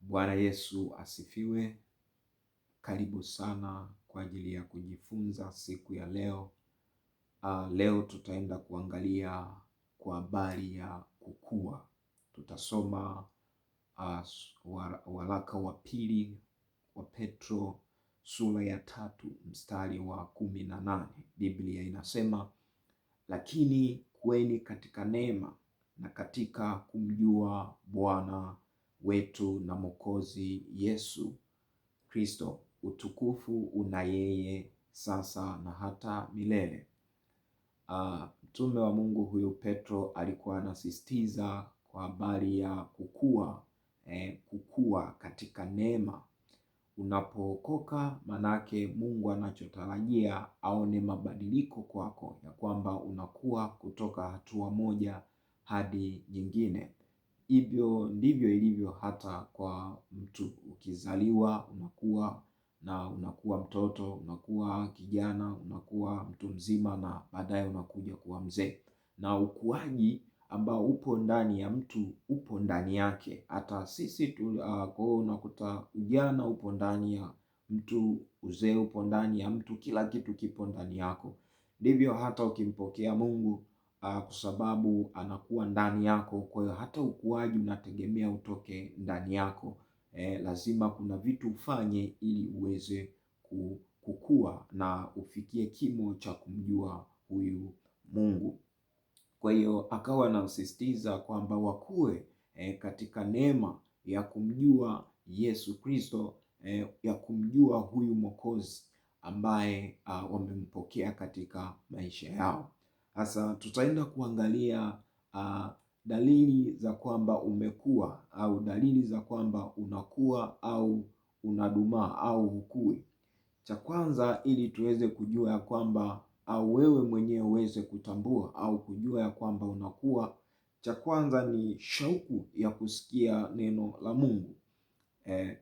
Bwana Yesu asifiwe. Karibu sana kwa ajili ya kujifunza siku ya leo. Leo tutaenda kuangalia kwa habari ya kukua. Tutasoma waraka wa pili wa Petro sura ya 3 mstari wa 18. Biblia inasema, lakini kuweni katika neema na katika kumjua Bwana wetu na Mwokozi Yesu Kristo, utukufu una yeye sasa na hata milele. Mtume wa Mungu huyu Petro alikuwa anasisitiza kwa habari ya kukua katika neema. Unapookoka, manake Mungu anachotarajia aone mabadiliko kwako, ya kwamba unakuwa kutoka hatua moja hadi nyingine. Hivyo ndivyo ilivyo hata kwa mtu. Ukizaliwa unakuwa na unakuwa mtoto, unakuwa kijana, unakuwa mtu mzima na baadaye unakuja kuwa mzee. Na ukuaji ambao upo ndani ya mtu upo ndani yake. Hata sisi tu, kwa hiyo unakuta ujana upo ndani ya mtu, uzee upo ndani ya mtu, kila kitu kipo ndani yako. Ndivyo hata ukimpokea Mungu, kwa sababu anakuwa ndani yako. Kwa hiyo hata ukuaji unategemea utoke ndani yako. Lazima kuna vitu ufanye ili uweze kukua na ufikie kimo cha kumjua huyu Mungu. Kwa hiyo akawa anasisitiza kwamba wakue katika neema ya kumjua Yesu Kristo, ya kumjua huyu Mwokozi ambaye wamempokea katika maisha yao. Sasa tutaenda kuangalia dalili za kwamba umekua au dalili za kwamba unakua au unadumaa au hukui. Cha kwanza, ili tuweze kujua ya kwamba au wewe mwenyewe uweze kutambua au kujua ya kwamba unakua, cha kwanza ni shauku ya kusikia neno la Mungu.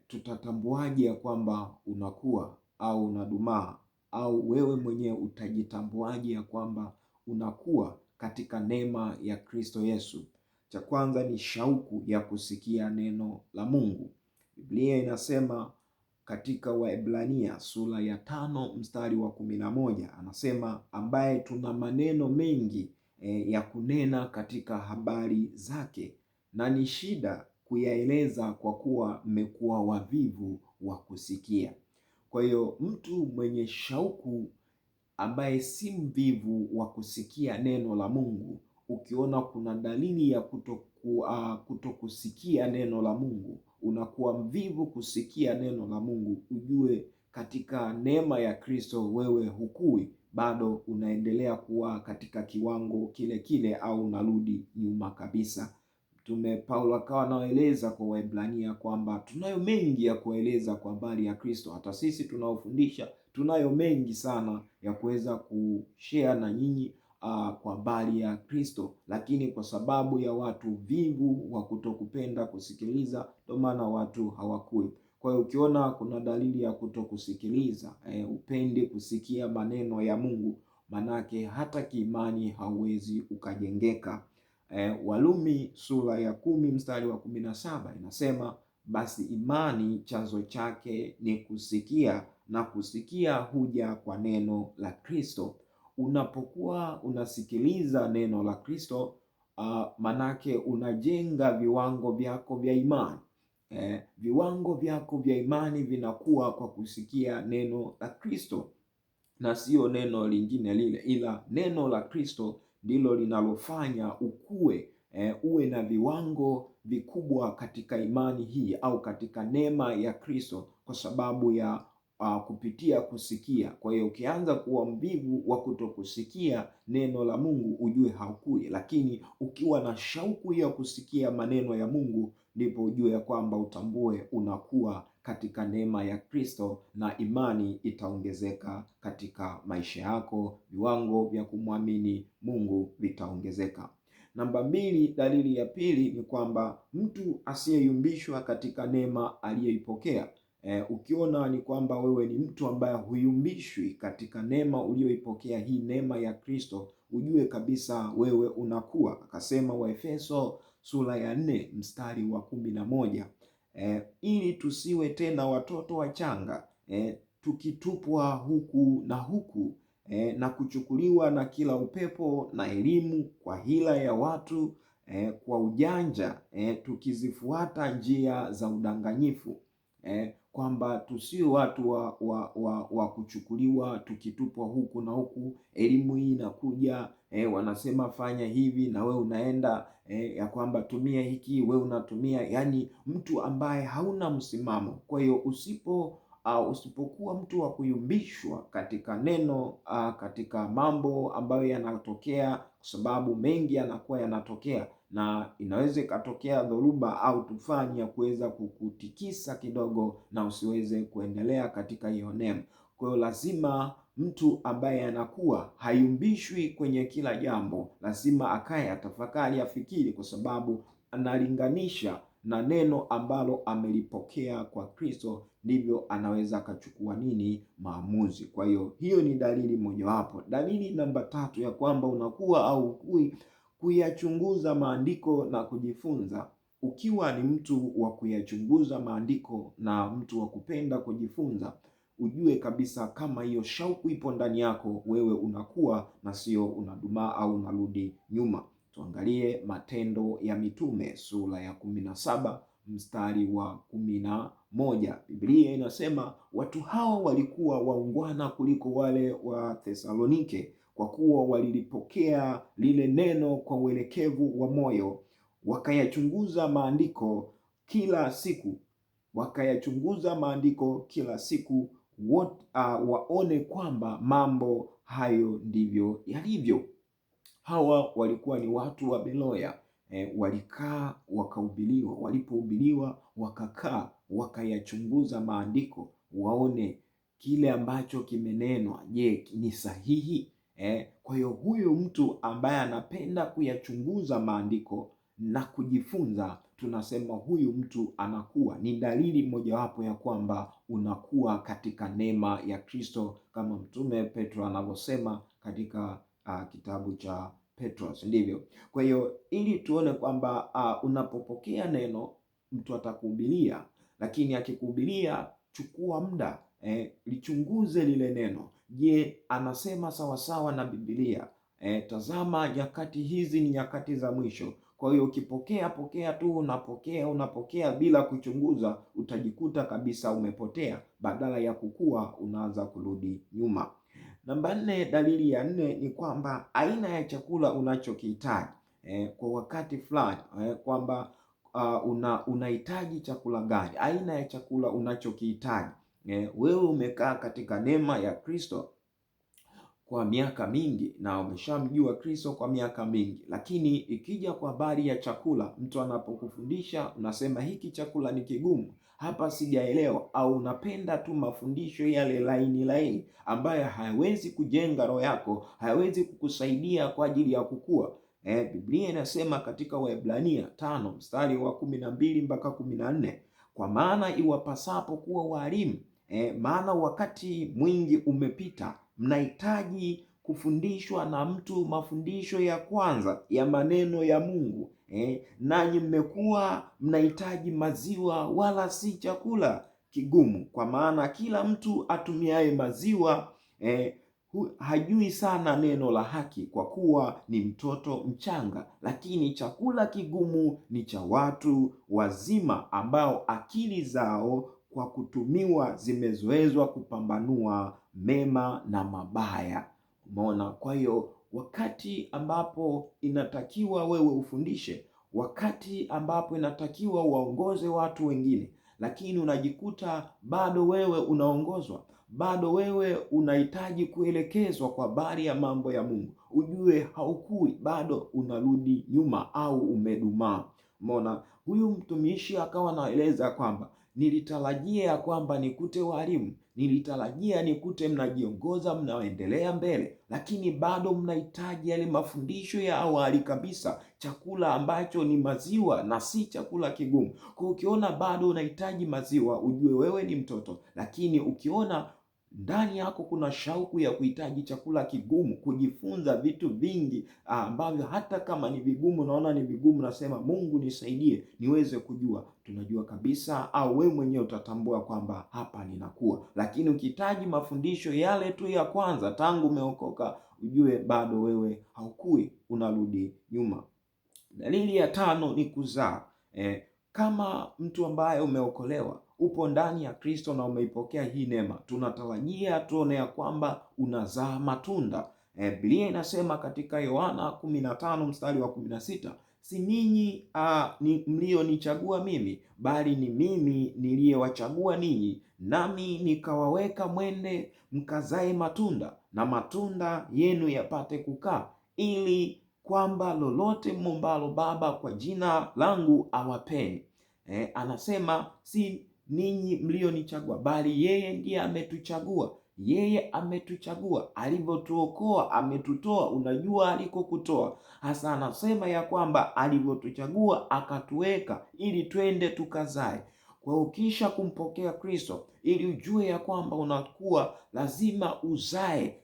Tutatambuaje ya kwamba unakua au unadumaa, au wewe mwenyewe utajitambuaje ya kwamba unakuwa katika neema ya Kristo Yesu? Cha kwanza ni shauku ya kusikia neno la Mungu. Biblia inasema katika Waebrania sura ya 5 mstari wa 11, anasema ambaye tuna maneno mengi ya kunena katika habari zake, na ni shida kuyaeleza kwa kuwa mmekuwa wavivu wa kusikia. Kwa hiyo mtu mwenye shauku ambaye si mvivu wa kusikia neno la Mungu, ukiona kuna dalili ya kutokusikia neno la Mungu, unakuwa mvivu kusikia neno la Mungu, ujue katika neema ya Kristo wewe hukui, bado unaendelea kuwa katika kiwango kile kile au unarudi nyuma kabisa. Mtume Paulo akawa anaeleza kwa Waebrania kwamba tunayo mengi ya kueleza kwa habari ya Kristo. Hata sisi tunaofundisha tunayo mengi sana ya kuweza kushare na nyinyi kwa habari ya Kristo, lakini kwa sababu ya watu vivu wa kutokupenda kusikiliza, ndio maana watu hawakui. Kwa hiyo ukiona kuna dalili ya kutokusikiliza, upende kusikia maneno ya Mungu, manake hata kiimani hauwezi ukajengeka. Warumi sura ya 10 mstari wa 17 inasema, basi imani chanzo chake ni kusikia, na kusikia huja kwa neno la Kristo. Unapokuwa unasikiliza neno la Kristo, manake unajenga viwango vyako vya imani. Viwango vyako vya imani vinakuwa kwa kusikia neno la Kristo na sio neno lingine lile, ila neno la Kristo ndilo linalofanya ukue, uwe na viwango vikubwa katika imani hii au katika neema ya Kristo, kwa sababu ya kupitia kusikia. Kwa hiyo ukianza kuwa mvivu wa kutokusikia neno la Mungu, ujue haukui, lakini ukiwa na shauku ya kusikia maneno ya Mungu, ndipo ujue ya kwamba utambue unakuwa katika neema ya Kristo na imani itaongezeka katika maisha yako, viwango vya kumwamini Mungu vitaongezeka. Namba 2, dalili ya pili ni kwamba mtu asiyeyumbishwa katika neema aliyoipokea. Ukiona ni kwamba wewe ni mtu ambaye huyumbishwi katika neema uliyoipokea, hii neema ya Kristo, ujue kabisa wewe unakuwa. Akasema Waefeso sura ya 4 mstari wa 11, Ili tusiwe tena watoto wachanga tukitupwa huku na huku na kuchukuliwa na kila upepo na elimu, kwa hila ya watu kwa ujanja tukizifuata njia za udanganyifu kwamba tusio watu wa kuchukuliwa tukitupwa huku na huku. Elimu hii inakuja wanasema fanya hivi na we unaenda ya kwamba tumia hiki, we unatumia, yani mtu ambaye hauna msimamo. Kwa hiyo usipokuwa mtu wa kuyumbishwa katika neno katika mambo ambayo yanatokea, kwa sababu mengi yanakuwa yanatokea na inaweza ikatokea dhoruba au tufani ya kuweza kukutikisa kidogo na usiweze kuendelea katika hiyo neema. Kwa hiyo lazima mtu ambaye anakuwa hayumbishwi kwenye kila jambo, lazima akae atafakari, afikiri, kwa sababu analinganisha na neno ambalo amelipokea kwa Kristo, ndivyo anaweza akachukua nini maamuzi. Kwa hiyo hiyo ni dalili mojawapo. Dalili namba 3 ya kwamba unakuwa au hukui, kuyachunguza maandiko na kujifunza. Ukiwa ni mtu wa kuyachunguza maandiko na mtu wa kupenda kujifunza, ujue kabisa kama hiyo shauku ipo ndani yako, wewe unakuwa na sio unadumaa au unarudi nyuma. Tuangalie Matendo ya Mitume sura ya 17 mstari wa 11. Biblia inasema watu hao walikuwa waungwana kuliko wale wa Thesalonike, kwa kuwa walilipokea lile neno kwa uelekevu wa moyo, wakayachunguza maandiko kila siku, wakayachunguza maandiko kila siku waone kwamba mambo hayo ndivyo yalivyo. Hawa walikuwa ni watu wa Beloya. Walikaa wakahubiriwa, walipohubiriwa wakakaa wakayachunguza maandiko waone kile ambacho kimenenwa, je, ni sahihi? Kwa hiyo huyu mtu ambaye anapenda kuyachunguza maandiko na kujifunza, tunasema huyu mtu anakuwa, ni dalili mojawapo ya kwamba unakuwa katika neema ya Kristo, kama Mtume Petro anavyosema katika kitabu cha Petro, ndivyo. Kwa hiyo ili tuone kwamba unapopokea neno, mtu atakuhubiria, lakini akikuhubiria, chukua muda lichunguze lile neno. Je, anasema sawasawa na Biblia? Tazama, nyakati hizi ni nyakati za mwisho. Kwa hiyo ukipokea pokea tu, unapokea unapokea bila kuchunguza, utajikuta kabisa umepotea. Badala ya kukua, unaanza kurudi nyuma. Namba 4, dalili ya 4 ni kwamba aina ya chakula unachokihitaji kwa wakati fulani, kwamba unahitaji chakula gani, aina ya chakula unachokihitaji. Wewe umekaa katika neema ya Kristo kwa miaka mingi na umeshamjua Kristo kwa miaka mingi, lakini ikija kwa habari ya chakula, mtu anapokufundisha unasema hiki chakula ni kigumu, hapa sijaelewa, au unapenda tu mafundisho yale laini laini ambayo hayawezi kujenga roho yako, hayawezi kukusaidia kwa ajili ya kukua. Biblia inasema katika Waebrania 5 mstari wa 12 mpaka 14, kwa maana iwapasapo kuwa walimu, maana wakati mwingi umepita, mnahitaji kufundishwa na mtu mafundisho ya kwanza ya maneno ya Mungu. Nanyi mmekuwa mnahitaji maziwa wala si chakula kigumu, kwa maana kila mtu atumiaye maziwa hajui sana neno la haki, kwa kuwa ni mtoto mchanga. Lakini chakula kigumu ni cha watu wazima, ambao akili zao kwa kutumiwa zimezoezwa kupambanua mema na mabaya. Umeona? Kwa hiyo wakati ambapo inatakiwa wewe ufundishe, wakati ambapo inatakiwa uwaongoze watu wengine, lakini unajikuta bado wewe unaongozwa, bado wewe unahitaji kuelekezwa kwa habari ya mambo ya Mungu, ujue haukui, bado unarudi nyuma au umedumaa. Umeona? Huyu mtumishi akawa anaeleza kwamba nilitarajia kwamba nikute walimu, nilitarajia nikute mnajiongoza, mnaendelea mbele, lakini bado mnahitaji yale mafundisho ya awali kabisa, chakula ambacho ni maziwa na si chakula kigumu. Kwa ukiona bado unahitaji maziwa, ujue wewe ni mtoto, lakini ukiona Ndani yako kuna shauku ya kuhitaji chakula kigumu, kujifunza vitu vingi ambavyo hata kama ni vigumu, naona ni vigumu, nasema Mungu nisaidie niweze kujua. Tunajua kabisa, au wewe mwenyewe utatambua kwamba hapa ninakuwa. Lakini ukihitaji mafundisho yale tu ya kwanza tangu umeokoka, ujue bado wewe haukui, unarudi nyuma. Dalili ya tano ni kuzaa. Kama mtu ambaye umeokolewa, upo ndani ya Kristo na umeipokea hii neema, tunatarajia tuone ya kwamba unazaa matunda. Biblia inasema katika Yohana 15 mstari wa 16, si ninyi ni mlionichagua mimi, bali ni mimi niliyewachagua ninyi, nami nikawaweka mwende mkazae matunda, na matunda yenu yapate kukaa, ili kwamba lolote mwombalo Baba kwa jina langu awapeni. Anasema si ninyi mlionichagua, bali yeye ndiye ametuchagua. Yeye ametuchagua, alivyotuokoa ametutoa. Unajua alikokutoa hasa. Anasema ya kwamba alivyotuchagua akatuweka ili twende tukazae. Kwa hiyo ukisha kumpokea Kristo, ili ujue ya kwamba unakuwa, lazima uzae.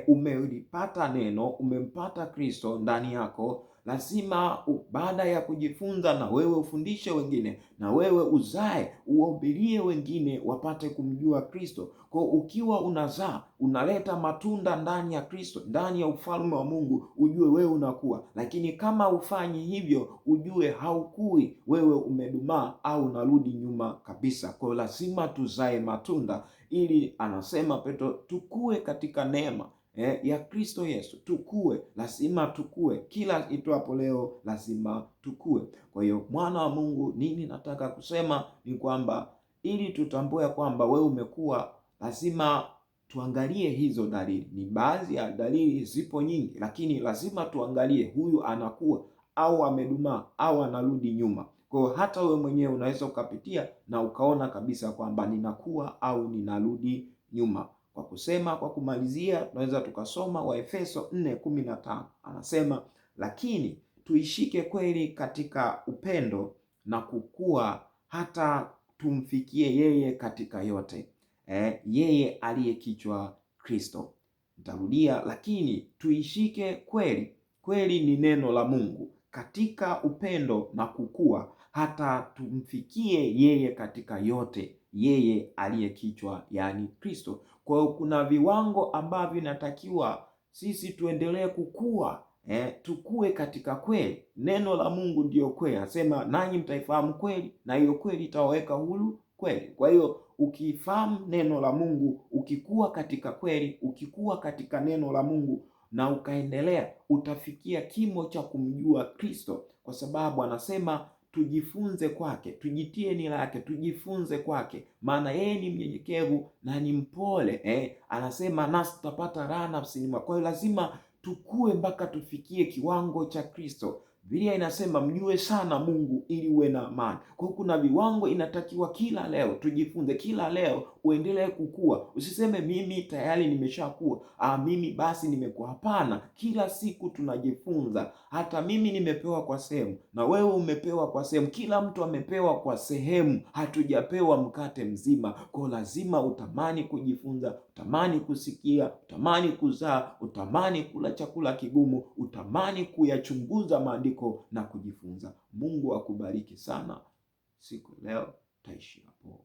Umelipata neno, umempata Kristo ndani yako, lazima baada ya kujifunza na wewe ufundishe wengine, na wewe uzae, uwahubirie wengine wapate kumjua Kristo. Kwa ukiwa unazaa, unaleta matunda ndani ya Kristo, ndani ya ufalme wa Mungu, ujue wewe unakuwa. Lakini kama ufanyi hivyo, ujue haukui, wewe umedumaa au unarudi nyuma kabisa. Kwa hiyo lazima tuzae matunda, ili anasema Petro, tukue katika neema ya Kristo Yesu. Tukue, lazima tukue, kila itwapo leo lazima tukue. Kwa hiyo mwana wa Mungu, nini nataka kusema ni kwamba ili tutambue kwamba wewe umekuwa, lazima tuangalie hizo dalili. Ni baadhi ya dalili, zipo nyingi, lakini lazima tuangalie huyu anakuwa au amedumaa au anarudi nyuma. Kwa hiyo hata wewe mwenyewe unaweza ukapitia na ukaona kabisa kwamba ninakuwa au ninarudi nyuma. Kwa kusema, kwa kumalizia, tunaweza tukasoma Waefeso 4:15 anasema, lakini tuishike kweli katika upendo na kukua hata tumfikie yeye katika yote, yeye aliye kichwa Kristo. Nitarudia, lakini tuishike kweli. Kweli ni neno la Mungu, katika upendo na kukua hata tumfikie yeye katika yote, yeye aliye kichwa, yaani Kristo. Kwa hiyo kuna viwango ambavyo inatakiwa sisi tuendelee kukua, tukue katika kweli. Neno la Mungu ndiyo kweli, anasema nanyi mtaifahamu kweli na hiyo kweli itawaweka huru kweli. Kwa hiyo ukifahamu neno la Mungu, ukikua katika kweli, ukikua katika neno la Mungu na ukaendelea, utafikia kimo cha kumjua Kristo, kwa sababu anasema tujifunze kwake, tujitie nira yake, tujifunze kwake, maana yeye ni mnyenyekevu na ni mpole. Anasema nasi tutapata raha nafsini mwake. Kwa hiyo lazima tukue mpaka tufikie kiwango cha Kristo. Biblia inasema mjue sana Mungu ili uwe na amani. Kwa hiyo kuna viwango inatakiwa kila leo tujifunze, kila leo uendelee kukua. Usiseme mimi tayari nimeshakuwa, mimi basi nimekuwa. Hapana, kila siku tunajifunza. Hata mimi nimepewa kwa sehemu na wewe umepewa kwa sehemu, kila mtu amepewa kwa sehemu, hatujapewa mkate mzima. Kwa hiyo lazima utamani kujifunza, utamani kusikia, utamani kuzaa, utamani kula chakula kigumu, utamani kuyachunguza maandiko na kujifunza. Mungu akubariki sana. Siku leo taishi hapo.